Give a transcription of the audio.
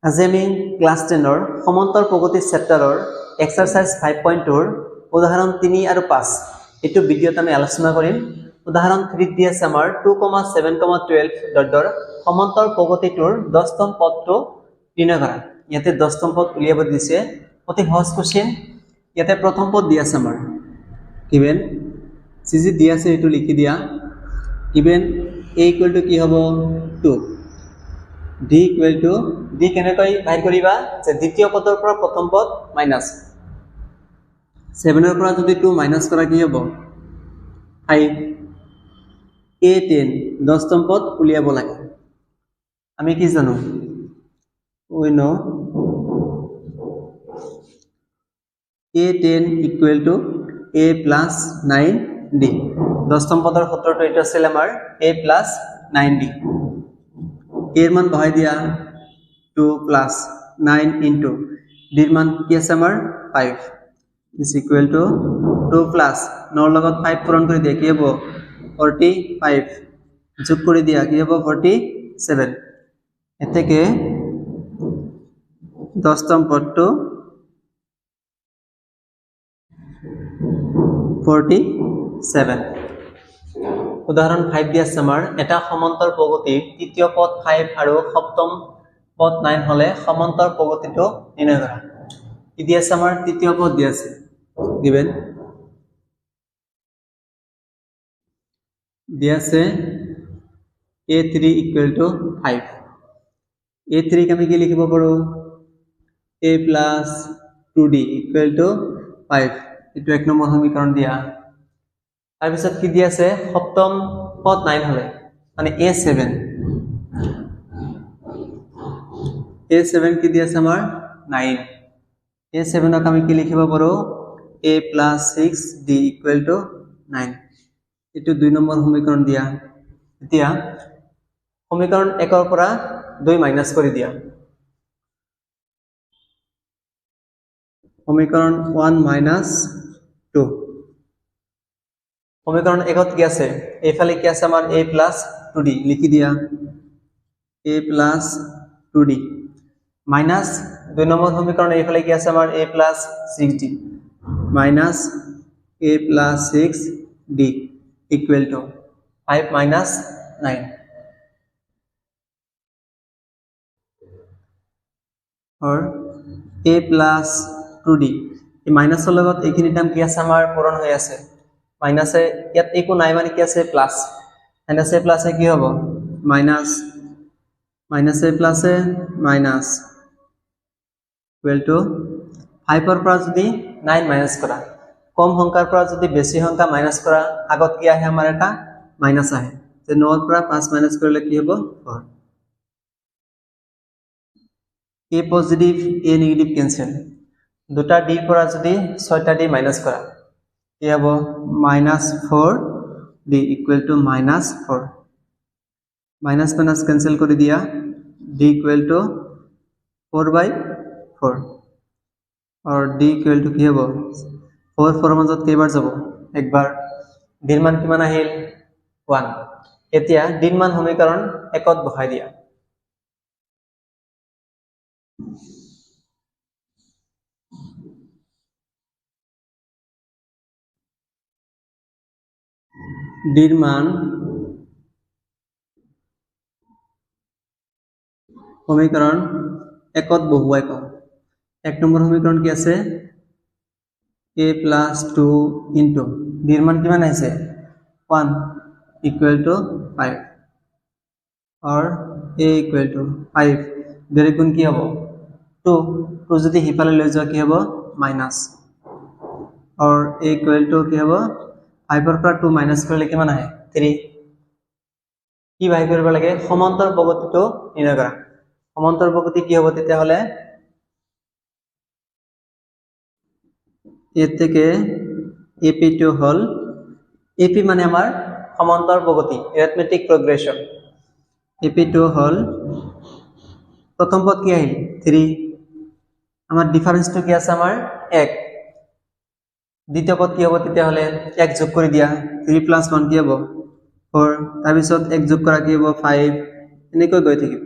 আজি আমি ক্লাছ টেনৰ সমান্তৰ প্ৰগতি চেপ্টাৰৰ এক্সাৰচাইজ 5.2ৰ উদাহৰণ 3 আৰু 5 এইটো ভিডিঅ'ত আমি আলোচনা কৰিম। উদাহৰণ 3 দি আছে আমাৰ 2, 7, 12 ডট সমান্তৰ প্ৰগতিটোৰ দশতম পদটো নিৰ্ণয় কৰা। ইয়াতে দশতম পদ উলিয়াব দিছে, অতি সহজ কোশ্চেন। ইয়াতে প্ৰথম পদ দি আছে আমাৰ গিভেন, যি যি দি আছে সেইটো লিখি দিয়া। গিভেন এ ইকুৱেল টু কি হ'ব 2, ডি ইকুৱেল টু ডি কেনেকৈ বাহিৰ কৰিবা যে দ্বিতীয় পদৰ পৰা প্ৰথম পদ মাইনাছ, 7ৰ পৰা যদি 2 মাইনাছ কৰা কি হ'ব 5, এ 10 দশতম পদ উলিয়াব লাগে। আমি কি জানো, we know a 10 equal to a plus 9d। দশতম পদৰ সূত্ৰটো এইটো আছিল আমাৰ a plus 9d। এৰ মান বহাই দিয়া 2 প্লাছ 9 ইনটু ডিৰ মান কি আছে আমাৰ 5 is equal to 2 plus 9ৰ লগত 5 পূৰণ কৰি দিয়া কি হ'ব 45, যোগ কৰি দিয়া কি হ'ব 47। এতেকে দশতম পদটো 47। উদাহৰণ 5 দি আছে আমাৰ এটা সমান্তৰ প্ৰগতিৰ তৃতীয় পদ 5 আৰু সপ্তম পদ 9 হলে সমান্তৰ প্ৰগতিটো নিৰ্ণয় কৰা। কি দি আছে আমাৰ তৃতীয় পদ দি আছে গিভেন দি আছে a3 equal to 5। a3 আমি কি লিখিব পাৰো a plus 2d equal to 5, এইটো এক নম্বৰ সমীকৰণ দিয়া। তাৰপিছত কি দি আছে সপ্তম পদ 9 হলে মানে a7, a7 কি দি আছে আমাৰ 9, a7ক আমি কি লিখিব পাৰো a plus 6d equal to 9, এইটো দুই নম্বৰ সমীকৰণ দিয়া। এতিয়া সমীকৰণ 1ৰ পৰা 2 মাইনাছ কৰি দিয়া, সমীকৰণ 1 মাইনাছ 2। সমীকৰণ 1ত কি আছে, এইফালে কি আছে আমাৰ a plus 2d লিখি দিয়া, a plus 2d minus দুই নম্বৰ সমীকৰণ এইফালে কি আছে আমাৰ a plus 6d minus a plus 6d equal to 5 minus 9 or a plus 2d। এই মাইনাছৰ লগত এইখিনি টাৰ্ম কি আছে আমাৰ পূৰণ হৈ আছে, মাইনাছে ইয়াত একো নাই মানে কি আছে প্লাছ, মাইনাছে প্লাছে কি হ'ব মাইনাছ, মাইনাছে প্লাছে মাইনাছ ইকুৱেল টু 5ৰ পৰা যদি 9 মাইনাছ কৰা, কম সংখ্যাৰ পৰা যদি বেছি সংখ্যা মাইনাছ কৰা আগত কি আহে আমাৰ এটা মাইনাছ আহে, যে 9ৰ পৰা 5 মাইনাছ কৰিলে কি হ'ব 4। A positive a negative cancel, দুটা ডিৰ পৰা যদি 6টা ডি মাইনাছ কৰা কি হ'ব minus 4d equal to minus 4, minus minus cancel কৰি দিয়া d equal to 4/4 আৰু d equal to কি হ'ব 4 4 মাজত কেইবাৰ যাব একবাৰ, ডিৰ মান কিমান আহিল 1। এতিয়া ডিৰ মান সমীকৰণ 1ত বহাই দিয়া। ডিৰ মান সমীকৰণ 1ত বহুৱাই পাওঁ। এক নম্বৰ সমীকৰণ কি আছে a plus 2 into ডিৰ মান কিমান আহিছে 1 ইকুৱেল টু 5 আৰু a equal to 5 দুই গুণ কি হ'ব 2, 2 যদি সিফালে লৈ যোৱা কি হ'ব মাইনাছ, আৰু a equal to কি হ'ব 5ৰ পৰা 2 মাইনাছ কৰিলে কিমান আহে 3। কি বাহিৰ কৰিব লাগে সমান্তৰ প্ৰগতিটো নিৰ্ণয় কৰা। সমান্তৰ প্ৰগতি কি হ'ব তেতিয়াহ'লে এ থেকে এপিটো হ'ল এপি মানে আমাৰ সমান্তৰ প্ৰগতি এৰিথমেটিক প্ৰগ্ৰেছন, এপিটো হ'ল প্ৰথম পদ কি আহিল 3, আমাৰ ডিফাৰেন্সটো কি আছে আমাৰ 1, দ্বিতীয় পদ কি হ'ব তেতিয়াহ'লে 1 যোগ কৰি দিয়া 3 প্লাছ 1 কি হ'ব 4, তাৰপিছত 1 যোগ কৰা কি হ'ব 5, এনেকৈ গৈ থাকিব।